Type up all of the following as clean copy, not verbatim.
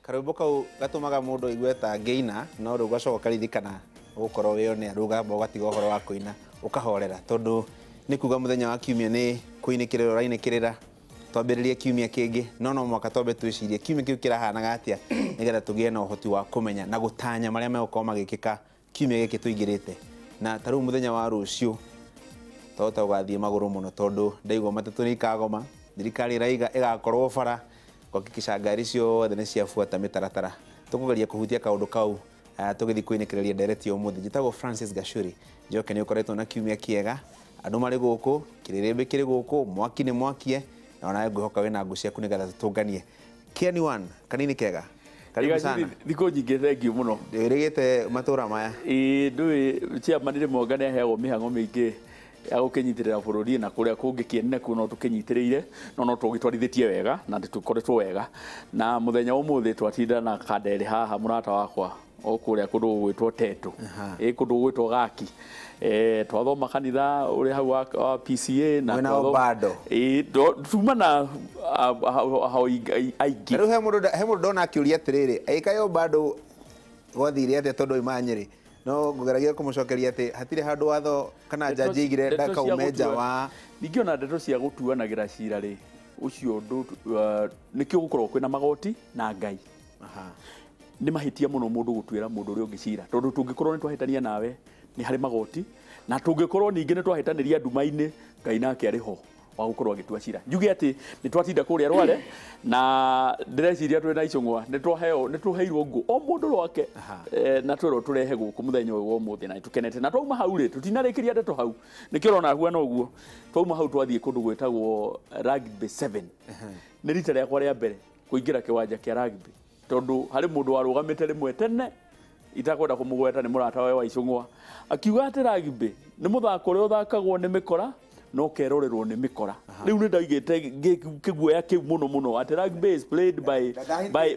Karwĩmbo kau gatũmaga mũndũ aigue ta ngĩina, no rĩu ũgacoka ũkaririkana ũgũkorwo wĩone rũgamba ũgatiga ũhoro wa kũina ũkahorera, tondũ nĩ kuga mũthenya wa kiumia nĩ kũinĩkĩrĩra ũrainĩkĩrĩra, twambĩrĩrie kiumia kĩngĩ, no no mwaka twambe twĩcirie kiumia kĩu kĩrahanaga atĩa nĩgetha tũgĩe na ũhoti wa kũmenya na gũtanya marĩa megũkorwo magĩkĩka kiumia gĩkĩ tũingĩrĩte. Na ta rĩu mũthenya wa rũciũ twahota gũgathiĩ magũrũ mũno, tondũ ndaigua matatũ nĩ ikagoma, thirikari ĩraiga ĩgakorwo bara kuhakikisha ngari ciothe nĩ ciabuata mĩtaratara. Tũkũgeria kũhutia kaũndũ kau tũgĩthiĩ kwĩnĩkĩrĩria ndereti ũmũthĩ. Njĩtagwo Francis Gachuri, njoke nĩ ũkoretwo na kiumia kĩega, andũ marĩ gũkũ, kĩrĩrĩmbĩ kĩrĩ gũkũ, mwaki nĩ mwakie, na onawe ngwĩhoka wĩna ngũ ciaku nĩgetha tũtũnganie. Kieni One, kanini kega, karibu sana. Thikũ nyingĩ, thengiũ mũno. Ndĩrĩgĩte matũra maya. Ĩĩ, ndũĩ chairman rĩmwe anga nĩaheagwo mĩhang'o mĩingĩ ya gũkĩnyitĩrĩra bũrũri na kũrĩa kũngĩ kĩene kuo no tũkĩnyitĩrĩire, no no tũgĩtwarithĩtie wega na tũkoretwo wega. Na mũthenya ũmũthĩ twatinda na Kandere haha mũrata wakwa o kũrĩa kũndũ gũgwĩtwo Teto, ĩ kũndũ gũgwĩtwo Gaki, twathoma kanitha ũrĩa hau wa PCA na Mwena bado. Ĩ tuma na ahoi aingĩ. Rĩu he mũndũ ndona akĩũria atĩrĩrĩ, ĩkayo bado gwathire atĩa tondũ oima Nyĩrĩ? No ngũgeragia kũmũcokeria atĩ hatirĩ handũ watho kana njanji igire ndakaume nja wa ningĩ. Ona ndeto cia gũtuanagĩra cira rĩ, ũcio ũndũ nĩkĩo gũkoragwo kwĩna magoti na Ngai. Nĩ mahĩtia mũno mũndũ gũtuĩra mũndũ ũrĩa ũngĩ cira, tondũ tũngĩkorwo nĩ twahĩtania nawe nĩ harĩ magoti, na tũngĩkorwo ningĩ nĩ twahĩtanĩria nduma-inĩ, Ngai nake arĩ ho wa gũkorwo agĩtua cira. Njuge atĩ nĩ twatinda kũrĩa Rware na ndĩreciria twĩna icũng'wa nĩ twaheo nĩ tũheirwo ngũ o mũndũ rwake, na twerwo tũrehe gũkũ mũthenya ũyũ wa ũmũthĩ, na nĩtũkenete. Na twauma hau rĩ, tũtinarĩkĩria ndeto hau, nĩkĩo ũrona huana ũguo. Twauma hau twathiĩ kũndũ gwĩtagwo Rugby 7. Nĩ rita rĩakwa rĩa mbere kũingĩra kĩwanja kĩa rugby, tondũ harĩ mũndũ warũgamĩte rĩmwe tene itakwenda kũmũgweta, nĩ mũrata we wa icũng'wa, akiuga atĩ rugby nĩ mũthako ũrĩa ũthakagwo nĩ mĩkora no kerorerwo nĩ mĩkora. Rĩu nĩ ndaigĩte kĩguoya kĩu mũno mũno atĩ rugby is played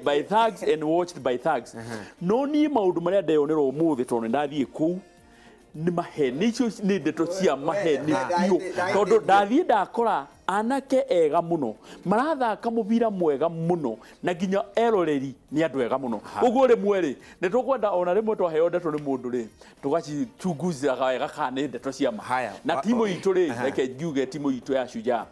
by thugs and watched by thugs. No niĩ maũndũ marĩa ndeyonera ũmũthĩ tondũ nĩ ndathiĩ kũu nĩ maheni, icio nĩ ndeto cia maheni biũ, tondũ ndathiĩ ndakora anake ega mũno marathaka mũbira mwega mũno, na nginya eroreri nĩ andũ ega mũno. Ũguo rĩmwe rĩ nĩ tũkwenda ona rĩmwe twaheo ndeto nĩ mũndũ rĩ, tũgacichunguzaga wega kana nĩ ndeto cia ma. Na timu itũ rĩ, reke njuge timu itũ ya Shujaa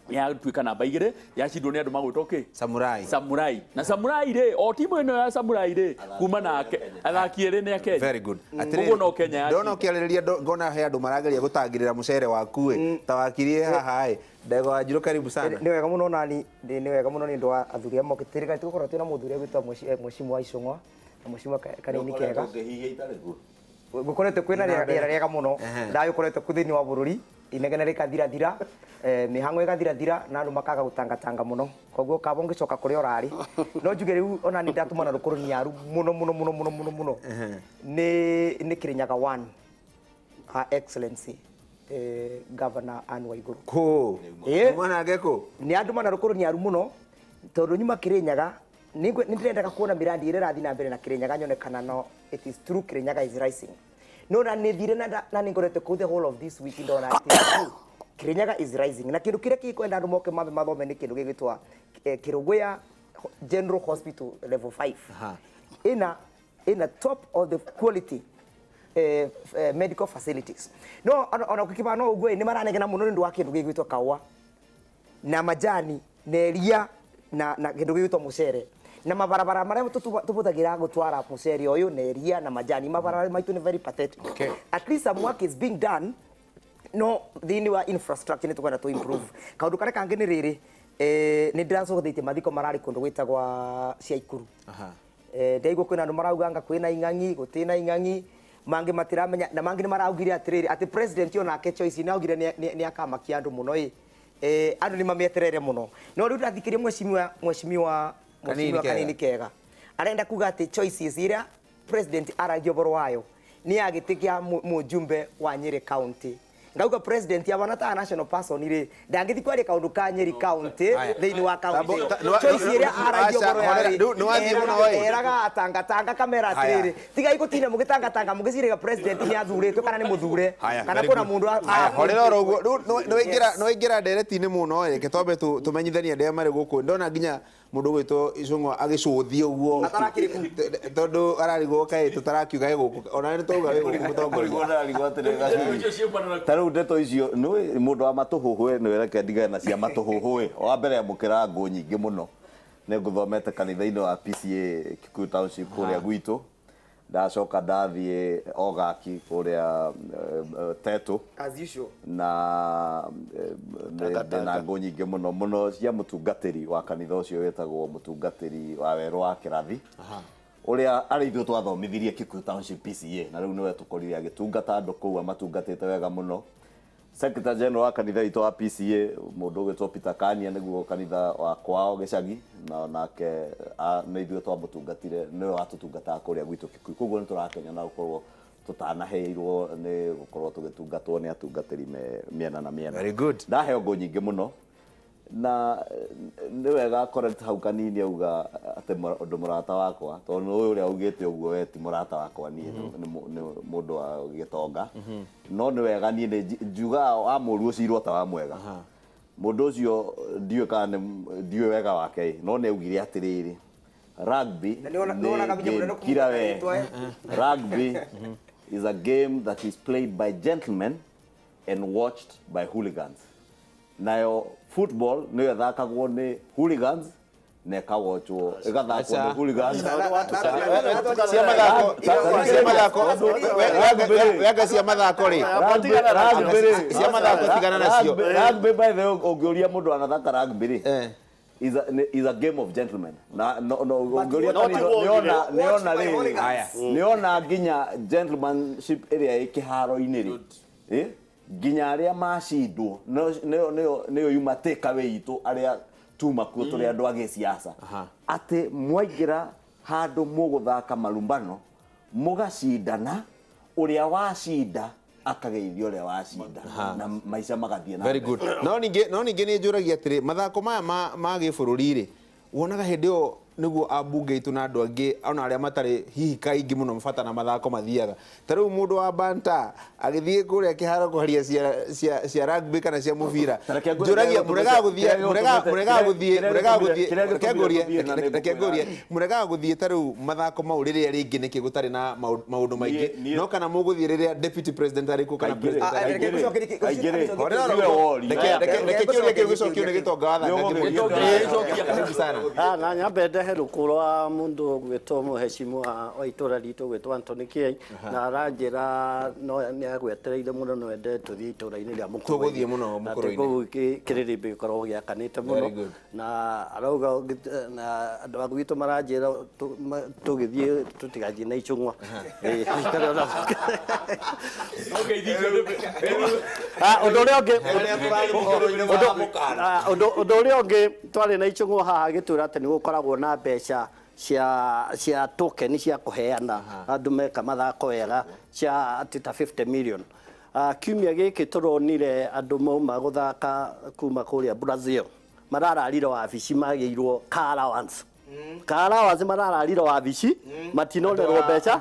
yatuĩka namba 2, yacindwo nĩ andũ magwĩtwo kĩ? Samurai. Samurai. Na Samurai rĩ, o timu ĩno ya Samurai rĩ, kuma nake athaki erĩ nĩ a Kenya. Very good. Ũguo no Kenya yacinda. Ndona ũkĩarĩrĩria ngona he andũ marageria gũtangĩrĩra mũcere waku ĩ, ta wakirie haha ĩ. Ndego wa Njirũ, karibu sana. Nĩ wega mũno nani, nĩ wega mũno nĩ ũndũ wa athuri a mokĩte. Rĩrĩa tũgũkorwo twĩna mũthuri ũgwĩtwo Mheshimiwa Icũng'wa na Mheshimiwa Kanini Kega. Gũkoretwo kwĩna rĩera rĩega mũno, thayũ ũkoretwo kũ thĩinĩ wa bũrũri, inegene rĩkathirathira, mĩhang'o ĩgathirathira, na andũ makaga gũtangatanga mũno. Koguo kaba ũngĩcoka kũrĩa ũrarĩ. No njuge rĩu ona nĩ ndatũma na rũkũrũ nyaru mũno mũno mũno mũno mũno mũno. Nĩ Kirinyaga 1, Her Excellency Governor Anne Waiguru. Kũ? Mwana kũ? Nĩ andũ mana rũkũrũ nyaru mũno, tondũ nyuma Kirinyaga, nĩ ndĩrendaga kuona miradi ĩrĩa ĩrathiĩ na mbere na Kirinyaga nyone kana no it is true Kirinyaga is rising. No na nĩ thire na nĩ ngoretwo kũu the whole of this week ndona atĩ Kirinyaga is rising. Na kĩndũ kĩrĩa kĩkwenda andũ moke mambe mathome nĩ kĩndũ gĩgwĩtwo Kĩrũgũya General Hospital level 5. Ina top of the quality medical facilities. No ona ũkĩkiba no ũguo nĩ maranegena mũno nĩ ũndũ wa kĩndũ gĩgwĩtwo kaũa na majani na iria na kĩndũ gĩgwĩtwo mũcere na mabarabara marĩa tũbũthagĩra gũtwara mũcere ũyũ na iria na majani, mabarabara maitũ nĩ very pathetic. At least some work is being done, no thĩinĩ wa infrastructure nĩ tũkwenda tũ improve. Kaũndũ karĩa kangĩ nĩ rĩrĩ, nĩ ndĩracogothĩtie mathiko mararĩ kũndũ gwĩtagwa Ciaikuru. Ndaigua kwĩna andũ marauga anga kwĩna ing'ang'i, gũtirĩ na ing'ang'i, mangĩ matiramenya, na mangĩ nĩ maraugire atĩrĩrĩ atĩ president onake Choice nĩ augire nĩ akamakia andũ mũno ĩ. Andũ nĩ mamĩetereire mũno. No rĩu ndathikĩria mheshimiwa Kanini Kega arenda kuga atĩ choices iria president aragia ũhoro wayo nĩ ya gĩtĩ kĩa mũjumbe wa Nyĩrĩ County. Ngauga president ya wana ta national person rĩ ndangĩthi kwaria kaũndũ ka Nyĩrĩ County thĩinĩ wa county. Choice iria aragia ũhoro ya rĩ eraga atangatanga kamera atĩrĩrĩ tigai gũtinda mũgĩtangatanga mũgĩciraga president nĩ athurĩtwo kana nĩ mũthure kana kuna mũndũ horera oro ũguo. Rĩu nĩ waingĩra ndereti-inĩ mũno ĩ, reke twambe tũmenyithanie andũ arĩa marĩ gũkũ. Ndona nginya Mũndũ ũgwĩtwo Icũng'wa agĩcũthia ũguo tondũ ararigwo kaĩ tũtarakiuga gũkũ ona nĩ twauga wĩ gũkũ mũtongoria. Ta rĩu ndeto icio nĩ mũndũ wa matũhũhũ nĩ reke ndigane na cia matũhũhũ. Wa mbere amũkĩra ngũ nyingĩ mũno nĩ ngũthomete kanitha-inĩ wa PCA Kikuyu Township kũrĩa gwitũ, ndacoka ndathiĩ Ogaki kũrĩa Tetu as usual, na ndĩna ngũ nyingĩ mũno mũno cia mũtungatĩri wa kanitha ũcio wĩtagwo mũtungatĩri wa werũ wa kĩrathi ũrĩa arĩ ithuĩ twathomithirie Kikuyu Township PCA, na rĩu nĩwe tũkorire agĩtungata andũ kũu amatungatĩte wega mũno. Secretary General wa kanitha witũ wa PCA mũndũ ũgwĩtwo Peter Kania nĩguo kanitha wa kwao gĩcagi, na nake nĩ ithuĩ twamũtungatire, nĩwe watũtungataga kũrĩa gwitũ Kikuyu. Koguo nĩ tũrakenya na gũkorwo tũtanaheirwo nĩ gũkorwo tũgĩtungatwo nĩ atungatĩri mĩena na mĩena. Very good. Ndaheo ngũ nyingĩ mũno na nĩ wega correct hau kanini auga atĩ ũndũ mũrata wakwa, tondũ ũyũ ũrĩa augĩte ũguo we ti mũrata wakwa niĩ, nĩ mũndũ wa gĩtonga. No nĩ wega niĩ nĩ njugaga wa mũru ũcirwo ta wa mwega. Mũndũ ũcio ndiũĩ kana ndiũĩ wega wake, no nĩ augire atĩrĩrĩ, rugby nĩ rugby is a game that is played by gentlemen and watched by hooligans. Nayo football nĩyo ĩthakagwo nĩ hooligans na ĩkawochwo ĩgathakwo nĩ hooligans. Cia mathako, cia mathako, wega cia mathako rĩ, cia mathako tigana nacio. Rugby by the way, ũngĩũria mũndũ anathaka rugby rĩ, is a game of gentlemen. Na no no ũngĩũria nĩona rĩrĩ, nĩona nginya gentlemanship ĩrĩa ĩ kĩharo-inĩ rĩ, nginya arĩa macindwo nĩyo yuma take away itũ arĩa tuma kuo tũrĩ andũ a gĩciaca, atĩ mwaingĩra handũ mũgũthaka marumbano mũgacindana, ũrĩa wacinda akageithia ũrĩa wacinda na maica magathiĩ na very good. No ningĩ nĩ njũragia atĩrĩ, mathako maya ma gĩbũrũri rĩ, wonaga hĩndĩ ĩyo nĩguo ambunge aitũ na andũ angĩ ona arĩa matarĩ hihi kaingĩ mũno mabata na mathako mathiaga. Ta rĩu mũndũ wa Banta agĩthiĩ kũrĩa kĩharo kũharia cia rugby kana cia mũbira, njũragia mũregaga gũthiĩ ta rĩu mathako mau rĩrĩa rĩngĩ nĩkĩ gũtarĩ na maũndũ maingĩ, no kana mũgũthiĩ rĩrĩa deputy president arĩ kuo kana president arĩ kuo. Reke kĩũria kĩu gĩcokio nĩ Gĩtonga wa Thanga. Karibu sana. Na nyambe ndehe rũkũ rwa mũndũ ũgwĩtwo mũhecimu wa itũra ritũ ũgwĩtwo Anthony Kiai, na aranjĩra no nĩ agwetereire mũno no ende tũthiĩ itũra-inĩ rĩa Mũkũrũ-inĩ. Tũgũthiĩ mũno Mũkũrũ-inĩ. Kũu kĩrĩrĩmbĩ gĩkoragwo gĩakanĩte mũno, na arauga na andũ a gwitũ maranjĩra tũgĩthiĩ tũtigathiĩ na Icũng'wa. Ũndũ ũrĩa ũngĩ twarĩ na Icũng'wa haha agĩtwĩra atĩ nĩ gũkoragwo na mbeca cia token cia kũheana andũ meka mathako wega cia atĩ ta 50 million. Kiumia gĩkĩ tũronire andũ mauma gũthaka kuma kũrĩa Brazil marararire wabici magĩirwo car allowance. Car allowance marararire wabici matinonerwo mbeca,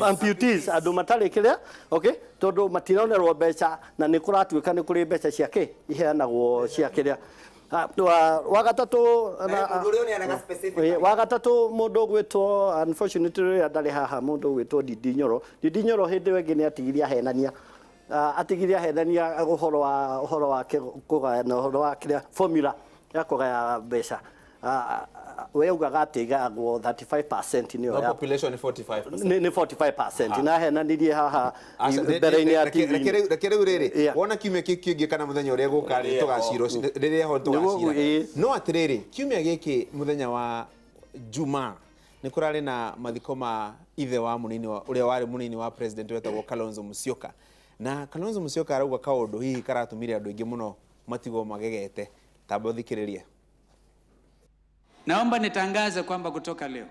amputees andũ matarĩ kĩrĩa, okay, tondũ matinonerwo mbeca na nĩ kũratuĩka nĩ kũrĩ mbeca cia kĩ iheanagwo cia kĩrĩa. Wagatatũ mũndũ ũgwĩtwo unfortunately rĩrĩa ndarĩ haha mũndũ ũgwĩtwo Ndindi Nyoro. Ndindi Nyoro hĩndĩ ĩyo ĩngĩ nĩ atigirie ahenania, ũhoro wake kũgayana ũhoro wa kĩrĩa formula ya kũgaya mbeca. We augaga atĩ ĩgayagwo 35% nĩyo ya population ni 45%. Nĩ 45% na ahenanirie haha mbere-inĩ ya TV. Reke rĩu rĩrĩ wona kiumia kĩu kĩngĩ kana mũthenya ũrĩa gũka rĩ tũgacirwo rĩrĩa ho tũgacira. No atĩrĩrĩ, kiumia gĩkĩ mũthenya wa Jumaa nĩ kũrarĩ na mathiko ma ithe wa mũnini wa ũrĩa warĩ mũnini wa president wetagwo Kalonzo Musyoka. Na Kalonzo Musyoka arauga kaũndũ hihi karatũmire andũ aingĩ mũno matigwo magegete. Tamba ũthikĩrĩrie. Naomba nitangaze kwamba kutoka leo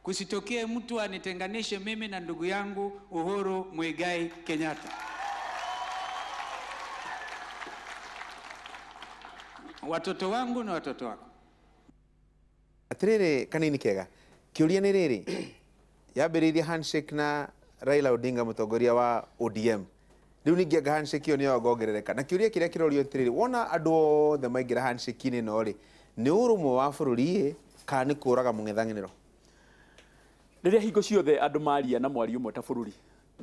kusitokee mtu anitenganishe mimi na ndugu yangu Uhuru Muigai Kenyatta. Watoto wangu na watoto wako. Atiriri kanini kega. Kiuria ni riri. Yambiriirie handshake na Raila Odinga mutongoria wa ODM. Riu ningi handshake iyo niyo ngongerereka. Na kiuria kiria kirorio atiriri, wona andu othe maingira handshake-ini no ri, Nĩ ũrũmwe wa bũrũri kana nĩ kũraga mũng'ethanĩro? Rĩrĩa hingo ciothe andũ maria na mwario ũmwe ta bũrũri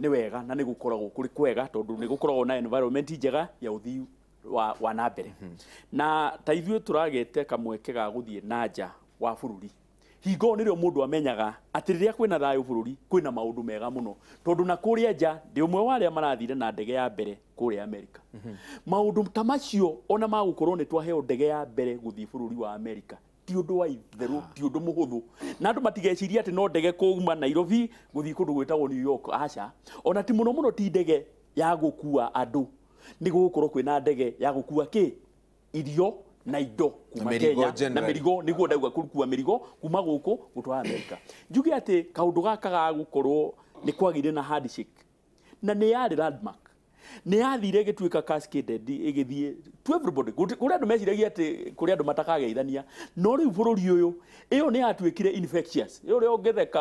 nĩ wega na nĩ gũkoragwo kũrĩ kwega tondũ nĩ gũkoragwo na environment njega ya ũthii wa na mbere. Na ta ithuĩ tũragĩte kamweke ga gũthiĩ na nja wa bũrũri, hingo nĩrĩo mũndũ amenyaga atĩ rĩrĩa kwĩna thayũ bũrũri kwĩna maũndũ mega mũno, tondũ na kũrĩa nja ndĩ ũmwe wa arĩa marathire na ndege ya mbere kũrĩa Amerika. Maũndũ ta macio ona magũkorwo nĩ twaheo ndege ya mbere gũthiĩ bũrũri wa Amerika ti ũndũ wa itherũ, ti ũndũ mũhũthũ, na andũ matigeciria atĩ no ndege kuma Nairobi gũthiĩ kũndũ gwĩtagwo New York. Aca, ona ti mũno mũno ti ndege ya gũkua andũ, nĩ gũgũkorwo kwĩna ndege ya gũkua kĩ irio na indo kuma Kenya na mĩrigo, nĩguo ndauga kũrukua mĩrigo kuma gũkũ gũtwara Amerika. Njuge atĩ kaũndũ gaka ga gũkorwo nĩ kwagĩire na handshake na nĩ yarĩ landmark, nĩ yathire ĩgĩtuĩka cascaded ĩgĩthiĩ to everybody. Kũrĩ andũ meciragia atĩ kũrĩ andũ matakageithania, no rĩu bũrũri ũyũ ĩyo nĩ yatuĩkire infectious. Ĩyo ũrĩa ũngĩtheka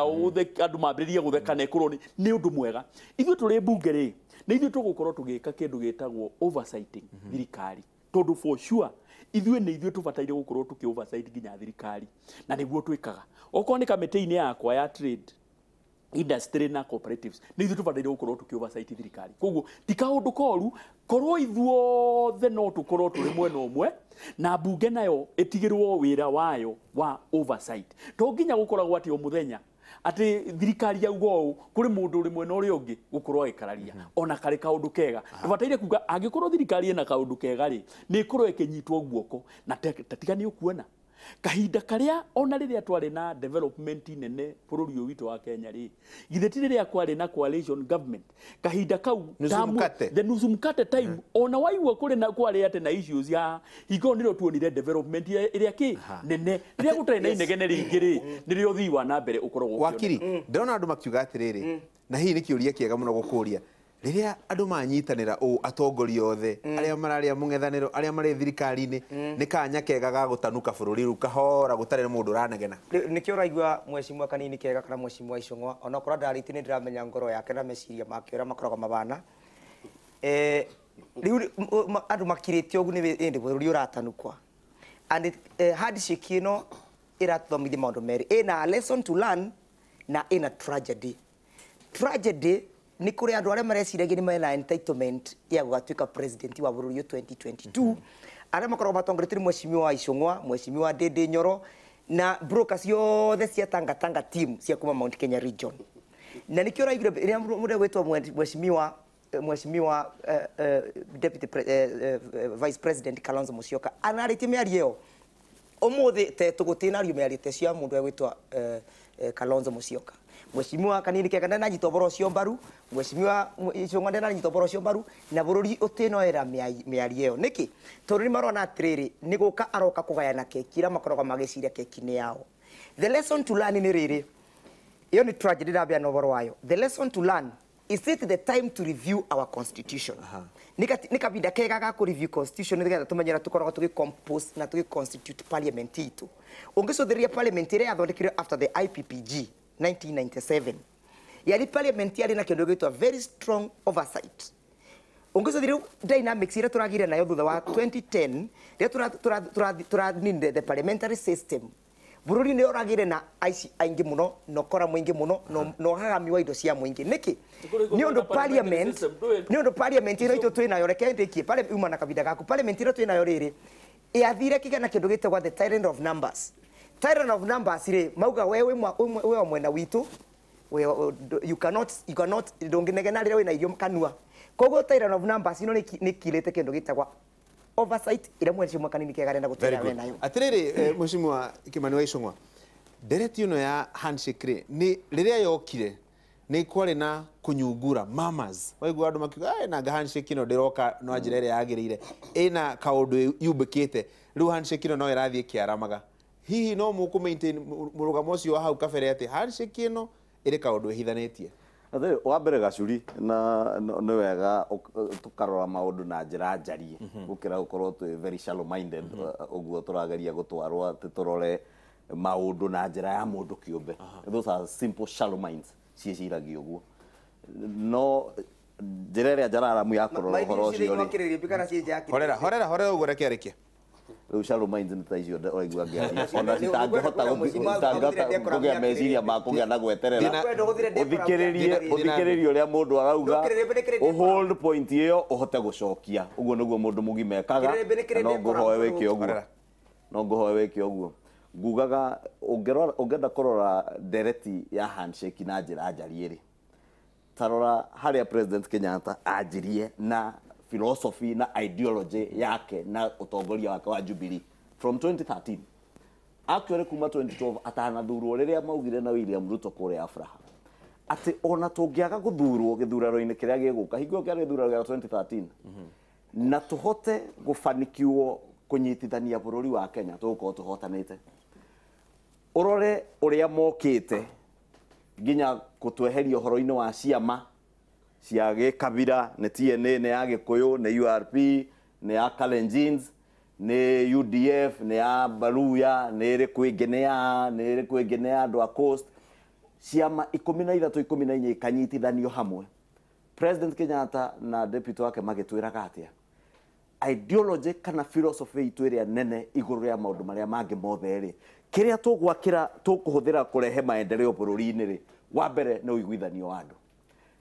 andũ mambĩrĩrie gũtheka na ĩkorwo nĩ ũndũ mwega. Ithuĩ tũrĩ mbunge rĩ, nĩ ithuĩ tũgũkorwo tũgĩka kĩndũ gĩtagwo oversighting thirikari, tondũ for sure ithuĩ nĩ ithuĩ tũbataire gũkorwo tũkĩ oversight nginya thirikari, na nĩguo twĩkaga. Okorwo nĩ kamĩtĩ-inĩ yakwa ya trade industry na cooperatives, nĩ ithuĩ tũbataire gũkorwo tũkĩ oversight thirikari. Koguo ti kaũndũ koru korwo ithuothe no tũkorwo tũrĩ mwena ũmwe, na mbunge nayo ĩtigĩrwo wĩra wayo wa oversight. To nginya gũkoragwo atĩ o mũthenya atĩ thirikari yauga ũũ kũrĩ mũndũ ũrĩ mwena ũrĩa ũngĩ gũkorwo agĩkararia, ona karĩ kaũndũ kega. Tũbataire kuga angĩkorwo thirikari ĩna kaũndũ kega rĩ, nĩ ĩkorwo ĩkĩnyitwo guoko na tatiga nĩ ũkuona kahinda karĩa ona rĩrĩa twarĩ na development nene bũrũri ũyũ witũ wa Kenya rĩ, githĩ ti rĩrĩa kwarĩ na coalition government, kahinda kau the nusu mkate time, ona waigua kũrĩ na kwarĩ atĩ na issues ya hingo nĩrĩo tuonire development ĩrĩa kĩ nene. Rĩrĩa gũtarĩ na inegene rĩingĩ rĩ, nĩrĩo ũthii wa na mbere ũkoragwo. Wakiri, ndĩrona andũ makiuga atĩrĩrĩ, na hihi nĩ kĩũria kĩega mũno gũkũria, rĩrĩa andũ manyitanĩra ũũ atongoria othe arĩa mararĩa mũng'ethanĩro arĩa marĩ thirikari-inĩ, nĩ kanya kega ga gũtanuka bũrũri rĩu kahora gũtarĩ na mũndũ ũranegena. Nĩkĩo ũraigua mwecimwa Kanini Kega kana mwecimwa Icũng'wa, onokorwo ndarĩtie nĩ ndĩramenya ngoro yake na meciria make ũrĩa makoragwo mabana. Rĩu andũ makirĩte ũguo nĩ ĩndĩ bũrũri ũratanukwa. And handshake ĩno ĩratũthomithia maũndũ merĩ, ĩna lesson to learn na ĩna tragedy. Tragedy nĩ kũrĩ andũ arĩa mareciragia nĩ mena entitlement ya gũgatuĩka president wa bũrũri ũyũ 2022, arĩa makoragwo matongoretio nĩ mwecimiwa Icũng'wa, mwecimiwa Ndĩndĩ Nyoro na broker ciothe cia Tanga Tanga team cia kuma Mount Kenya region. Na nĩkĩo ũraiguire rĩrĩa mũndũ egwĩtwo mwecimiwa deputy vice president Kalonzo Musyoka anarĩtie mĩario ĩyo ũmũthĩ te tũgũtĩnario mĩario te cia mũndũ egwĩtwo Kalonzo Musyoka. Mwecimiwa Kanini Kega ndananyita ũhoro ũcio mbaru, mwecimiwa Icũng'wa ndananyita ũhoro ũcio mbaru, na bũrũri ũtĩnoera mĩario ĩyo. Nĩkĩ? Tondũ nĩ marona atĩrĩrĩ, nĩ gũka aroka kũgayana keki ĩrĩa makoragwo magĩciria keki nĩ yao. The lesson to learn nĩ rĩrĩ, ĩyo nĩ tragedy ndambeana ũhoro wayo. The lesson to learn, is it the time to review our constitution? Nĩ kahinda kega ga kũ review constitution nĩgetha tũmenye ũrĩa tũkoragwo tũgĩ compose na tũgĩ constitute parliament itũ. Ũngĩcũthĩrĩria parliament ĩrĩa yathondekirwo after the IPPG 1997, yarĩ parliament yarĩ na kĩndũ gĩtwa very strong oversight. Ũngĩcũthĩrĩria dynamics ĩrĩa tũragĩire nayo thutha wa 2010, rĩrĩa tũraninde the parliamentary system, bũrũri nĩ ũragĩire na aici aingĩ mũno na ũkora mũingĩ mũno na ũhagami wa indo cia mũingĩ. Nĩkĩ? Nĩ ũndũ parliament, nĩ ũndũ parliament ĩno itũ twĩ nayo, reke ndĩkie uma na kahinda gaku. Parliament ĩno twĩ nayo rĩrĩ yathire kĩgĩa na kĩndũ gĩtagwo the tyrant of numbers. Tyrant of numbers rĩ mauga we wĩ wa mwena witũ, you cannot ndũngĩnegena rĩrĩa wĩna irio kanua. Koguo tyrant of numbers ĩno nĩ kĩrĩte kĩndũ gĩtagwo oversight ĩrĩa mwecimwa Kanini Kega arenda gũtwĩra we nayo. Atĩrĩrĩ, mwecimwa Kimani wa Icũng'wa, ndereti ĩno ya handshake rĩ, nĩ rĩrĩa yokire nĩ kwarĩ na kũnyungura mamas, waigua andũ makiuga nanga handshake ĩno ndĩroka no njĩra ĩrĩa yagĩrĩire, ĩna kaũndũ yumbĩkĩte, rĩu handshake ĩno no ĩrathiĩ ĩkĩaramaga. Hihi no mũkũ maintain mũrũgamo ũcio wa hau kabere atĩ handshake ĩno ĩrĩ kaũndũ ĩhithanĩtie? Wa mbere Gacuri, na nĩ wega tũkarora maũndũ na njĩra njarie gũkĩra gũkorwo twĩ very shallow minded ũguo tũrageria gũtwarwo atĩ tũrore maũndũ na njĩra ya mũndũ kĩũmbe. Those are simple shallow minds ciĩciragia ũguo. No njĩra ĩrĩa njararamu ya kũrora ũhoro ũcio rĩ, horera horera horera ũguo reke arĩkie. Rĩu shallow minds nĩ ta icio ũraigua ngĩaria ona citangĩhota kũgĩa meciria ma kũgĩa na gweterera ũthikĩrĩrie ũrĩa mũndũ arauga ũhold point ĩyo ũhote gũcokia ũguo nĩguo mũndũ mũgima ekaga no ngũhoe wĩke ũguo no ngũhoe wĩke ũguo ngugaga ũngĩenda kũrora ndereti ya handshake na njĩra njariĩ rĩ tarora harĩa President Kenyatta anjirie na philosophy na ideology yake na utongoria wake wa Jubilee from 2013 actually kuma 2012 atanathurwo rĩrĩa maugire na William Ruto kũrĩa Afraha atĩ ona tũngĩaga gũthurwo gĩthurano-inĩ kĩrĩa gĩgũka hingo ĩyo kĩarĩ gĩthurano gĩa 2013 na tũhote gũbanikiwo kũnyitithania bũrũri wa Kenya tũgũkorwo tũhotanĩte ũrore ũrĩa mokĩte nginya gũtweheria ũhoro-inĩ wa ciama cia gĩkabira nĩ TNA nĩ ya Gĩkũyũ nĩ URP nĩ ya Kalenjins nĩ UDF nĩ ya Baluya nĩ ĩrĩkũ ĩngĩ nĩ ya nĩ ĩrĩkũ ĩngĩ nĩ ya andũ a Coast ciama 13 14 ikanyitithanio hamwe. President Kenyatta na deputy wake magĩtwĩraga atĩa ideology kana philosophy itũ ĩrĩa nene igũrũ rĩa maũndũ marĩa mangĩ mothe rĩ kĩrĩa tũgwakĩra tũkũhũthĩra kũrehe maendeleo bũrũri-inĩ rĩ wa mbere nĩ ũiguithanio wa andũ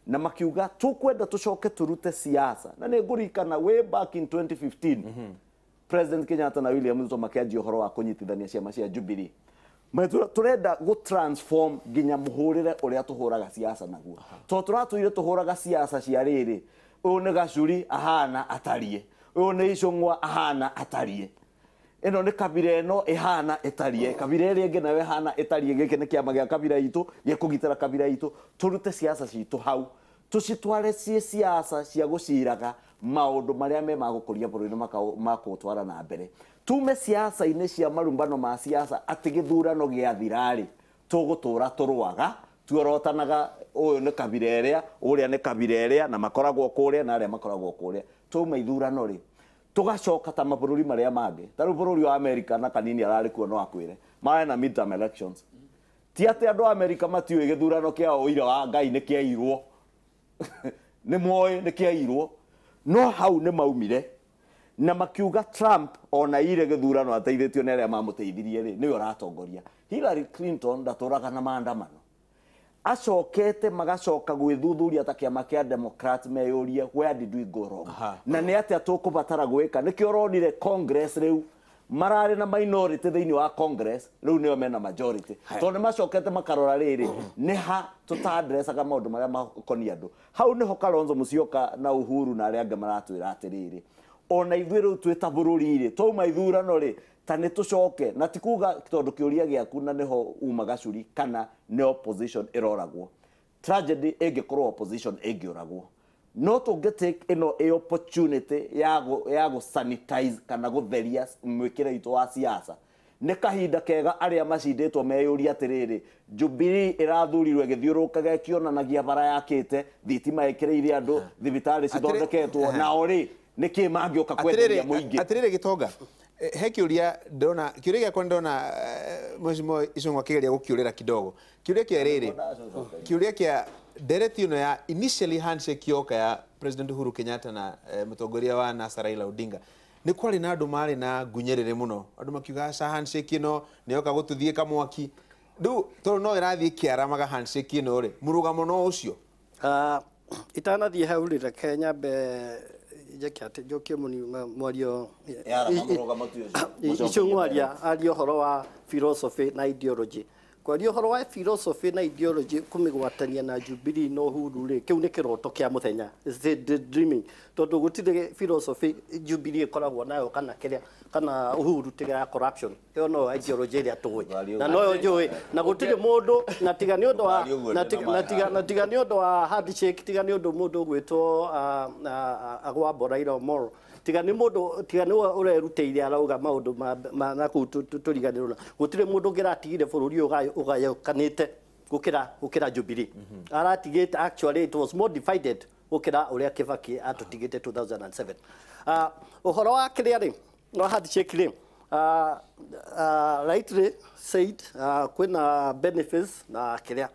na makiuga tukwenda tucoke turute siasa na nĩ ngũririkana way back in 2015 President Kenyatta na William Ruto makĩanjia ũhoro wa kũnyitithania ciama cia Jubilee turenda gũ transform nginya mũhũrĩre ũrĩa tũhũraga siasa naguo tondũ tũratũire tũhũraga siasa cia rĩrĩ ũyũ nĩ Gacuri ahana atariĩ ũyũ nĩ Icũng'wa ahana atariĩ ĩno nĩ kabira ĩno ĩhana ĩtariĩ kabira ĩrĩa ĩngĩ nayo ĩhana ĩtariĩ gĩkĩ nĩ kĩama gĩa kabira itũ gĩkũgitĩra kabira itũ tũrute siasa citũ hau tũcitware ciĩ siasa cia gũciraga maũndũ marĩa me ma gũkũria bũrũri ma kũũtwara na mbere tume siasa-inĩ cia marumbano ma siasa atĩ gĩthurano gĩathira-rĩ tũgũtũra tũrũaga tuorotanaga ũyũ nĩ kabira ĩrĩa ũrĩa nĩ kabira ĩrĩa na makoragwo kũrĩa na arĩa makoragwo kũrĩa tũme ithurano rĩ tugacoka ta mabũrũri marĩa mangĩ ta rĩu bũrũri wa America na kanini ararĩ kuo no akwĩre marĩ na midterm elections ti atĩ andũ a America matiũĩ gĩthurano kĩa ũira wa Ngai nĩ kĩairwo nĩ moĩ nĩ kĩairwo no hau nĩ maumire na makiuga Trump ona ire gĩthurano ateithĩtio nĩ arĩa mamũteithirie rĩ nĩwe ũratongoria Hillary Clinton ndatũraga na maandamano acokete magacoka gwĩthuthuria ta kĩama kĩa Democrat meyũrie where did we go wrong na nĩ atĩa tũkũbatara gwĩka nĩkĩo ũronire Congress rĩu mararĩ na minority thĩinĩ wa Congress rĩu nĩo mena majority tondũ nĩ macokete makarora rĩrĩ nĩ ha tũtandrecaga maũndũ marĩa makoniĩ andũ hau nĩho Kalonzo Musyoka na Uhuru na arĩa angĩ maratwĩra atĩrĩrĩ ona ithuĩ rĩu twĩ ta bũrũri rĩ twauma ithurano rĩ ta nĩ tũcoke na ti kuga tondũ kĩũria gĩaku na nĩho uma Gacuri kana nĩ opposition ĩroragwo tragedy ĩngĩkorwo opposition ĩngĩũragwo no tũngĩ take ĩno ĩ opportunity ya gũ sanitize kana gũtheria mwĩkĩre itũ wa siasa nĩ kahinda kega arĩa macindĩtwo meyũria atĩrĩrĩ Jubilee ĩrathurirwo ĩgĩthiũrũrũkaga ĩkĩonanagia bara yakĩte thitima ĩkĩrĩire andũ thibitarĩ cithondeketwo nao rĩ nĩkĩ mangĩũka kwenderia mũingĩ atĩrĩrĩ Gĩtonga he kĩũria ndĩrona kĩũria gĩakwa ndĩrona Mheshimiwa Icũng'wa akĩgeria gũkĩũrĩra kidogo kĩũria kĩa rĩrĩ kĩũria kĩa ndereti ĩno ya initially handshake yoka ya President Uhuru Kenyatta na mũtongoria wa NASA Raila Odinga nĩ kwarĩ na andũ marĩ na ngunyĩrĩrĩ mũno andũ makiuga aca handshake ĩno nĩyoka gũtũthiĩ kamwaki rĩu tondũ no ĩrathiĩ ĩkĩaramaga handshake ĩno rĩ mũrũgamo no ũcio itanathiĩ hau rĩ reke nyambe njeke atĩ njokie mwario Icũng'wa aria ũhoro wa philosophy na ideology kwaria ũhoro wa philosophy na ideology kũmĩgwatania na Jubilee na Uhuru rĩ kĩu nĩ kĩroto kĩa mũthenya dreaming tondũ gũtirĩ philosophy Jubilee ĩkoragwo nayo kana kĩrĩa kana Uhuru tiga ya corruption ĩyo no ideology ĩrĩa tũĩ na noyo njũĩ na gũtirĩ mũndũ na tiga nĩ ũndũ wa na tiga nĩ ũndũ wa handshake tiga nĩ ũndũ mũndũ ũgwĩtwo Agwambo Raila Omolo tiga nĩ mũndũ tiga nĩ ũrerutĩire arauga maũndũ na kũu tũriganĩrwo na gũtirĩ mũndũ ũngĩratigire bũrũri ũyũ ũgayũkanĩte gũkĩra Jubilee aratigĩte actually it was more divided gũkĩra ũrĩa Kibaki atũtigĩte 2007 ũhoro wa kĩrĩa rĩ wa handshake rĩ rightly said kwĩna benefits na kĩrĩa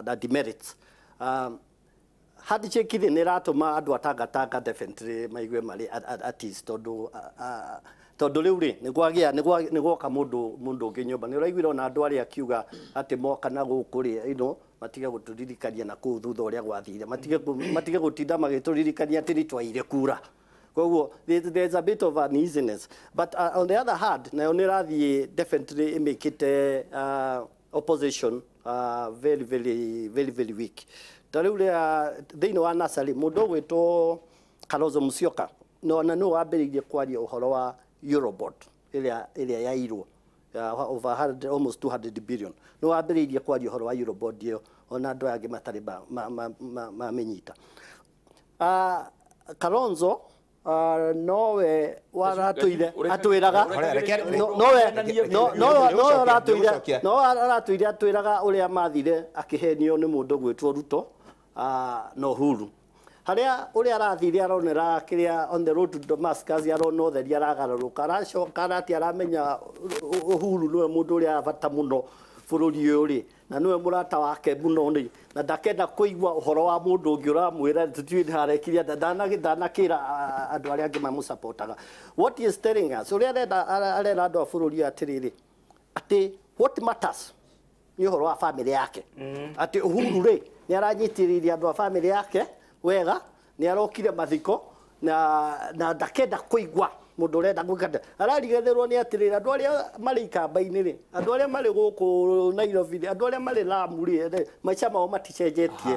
na demerits handshake rĩ nĩ ĩratũma andũ a Tangatanga definitely maigue marĩ at ease tondũ Tondu riu ri ni kwagia ni gwoka mundu ungi nyumba ni uraiguire ona andu aria akiuga ati moka na guku ri you know matige guturirikania na kuu thutha uria gwathire matige gutinda magituririkania ati ni twaire kura. Koguo there's a bit of uneasiness, but on the other hand nayo ni rathie definitely imikite opposition very very very very weak. Ta riu ria thiini wa nasari mundu gwitwo Kalonzo Musyoka no na no wambiririe kwaria uhoro wa Eurobond ĩrĩa yairwo over 100, almost 200 billion. No wambiririe kwaria uhoro wa Eurobond iyo ona andu aya angĩ matarĩ mamenyita. Kalonzo nowe waratũire atwĩraga nowe aratũire atwĩraga ũrĩa mathire akĩhenio nĩ mũndũ gwĩtwo Ruto na Uhuru. Haria uria arathire aronera kiria on the road to Damascus arona utheri aragarũrũka aracoka arati aramenya Uhuru niwe mundu uria bata muno bururi uyu ri na niwe murata wake muno ni na ndakenda kuigua uhoro wa mundu ungi uramwira tutui harekiria ndanakira andu aria angi mamusapotaga. What he is telling us uria arenda arera andu a bururi atiriri ati what matters ni uhoro wa family yake ati Uhuru ri ni aranyitiriria andu a family yake wega ni arokire mathiko na ndakenda kuigua mundu urenda gwika ararigetherwo ni atirira andu aria mari ikamba-ini ri andu aria mari guku Nairobi andu aria mari Lamu ri maica mao maticenjetie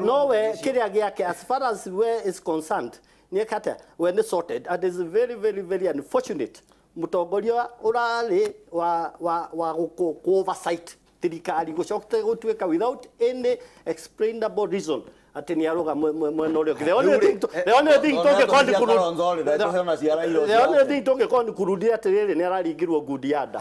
nowe kiria giake as far as we is concerned ni ekata we ni sorted and is very very very unfortunate mutongoria urari wa guku oversight thirikari gucokete gutuika without any explainable reason ati ni aruga mwena uria the only thing tungĩkorwo ni kurudia atiriri ni araringirwo ngundi ya nda.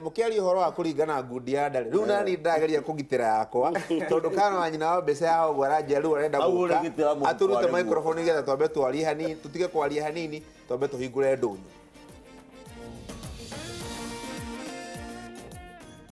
Mukiaria uhoro wa kũringana ngundi ya nda rĩu nani ndageria kũgitĩra yakwa tondũ kana wa nyina wa mbeca ya ũguo aranjia rĩu arenda gũka atũrute microphone nĩgetha twambe twarie hanini tũtige kwaria hanini twambe tũhingũre ndũnyũ.